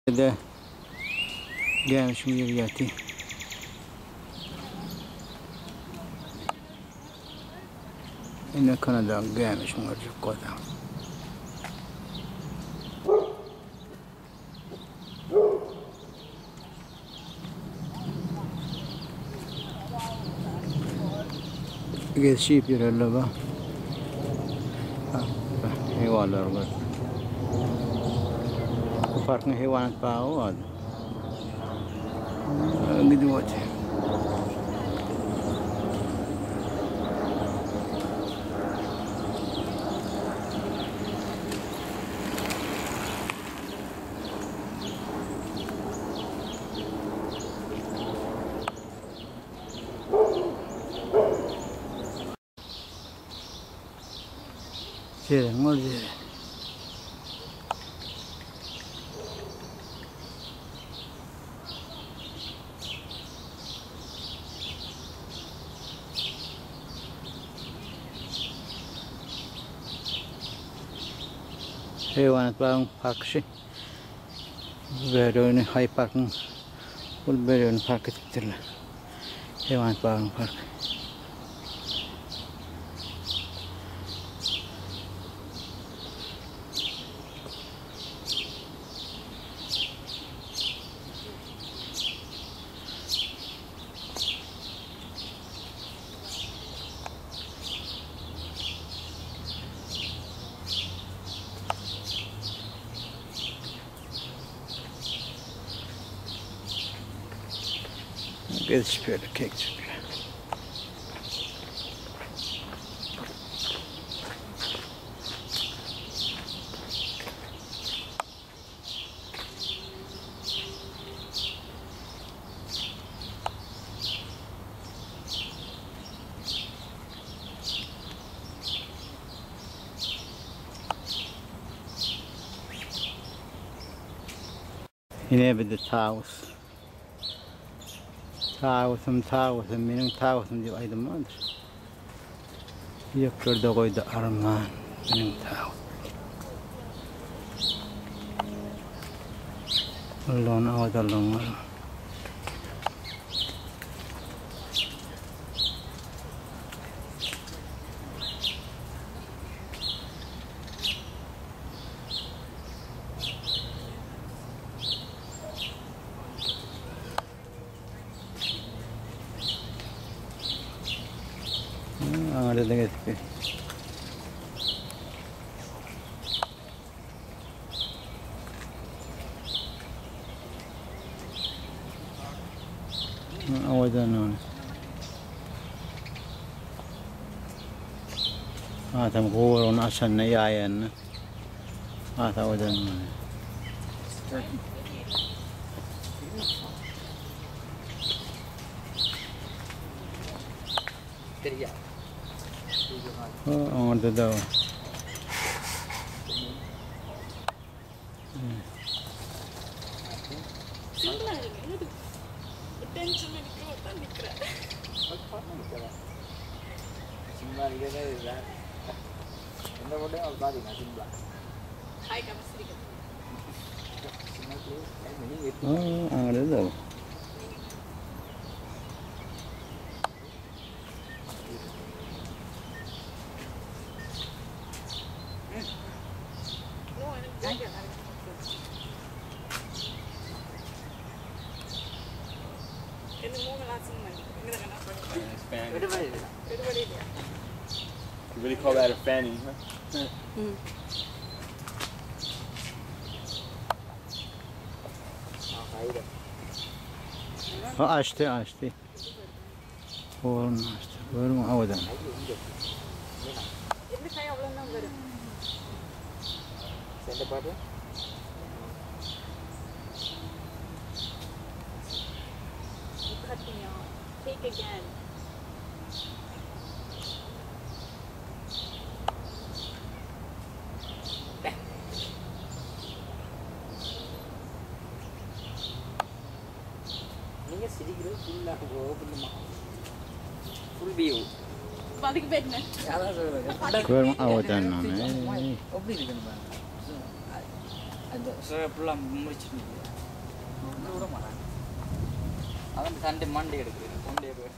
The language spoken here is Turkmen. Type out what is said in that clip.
De gämişiň ýeri ýaty. Ine Kanadaň gämişiň görjek bolsaň. Gezişip ýörerler ba. Heýwanlar gör. Bu parkyň heýwanat bagy bar. Gidip otyr. Jeren bol jeren. Heýwanat bagyň parky Bölegini haý parkyň bul bölegini park edipdirler. Heýwanat bagynyň parky. Gezişip ýörler, kekjikler. Ine bir de tawus. Tawusum, tawusum, meniň tawusum diýip aýdym bardyr. Ýüreklerde goýdy arman meniň tawusum. Allah'ın awadallygyny var. Aňyrda gezip. Owadan ony. Adam gowrugyny açanda ýaýanda has owadan bolýar. Oňada da bar. Aňyrda da bar. You really call that a fanny, huh? Ha açdy, açdy. Owadan açdy. Görüň owadan. Görüň owadan. அந்த ஃபுல்லாக முடிச்சிருந்தீங்க. விட மாட்டாங்க. அதான் Sunday Monday எடுக்குது. மண்டே போய்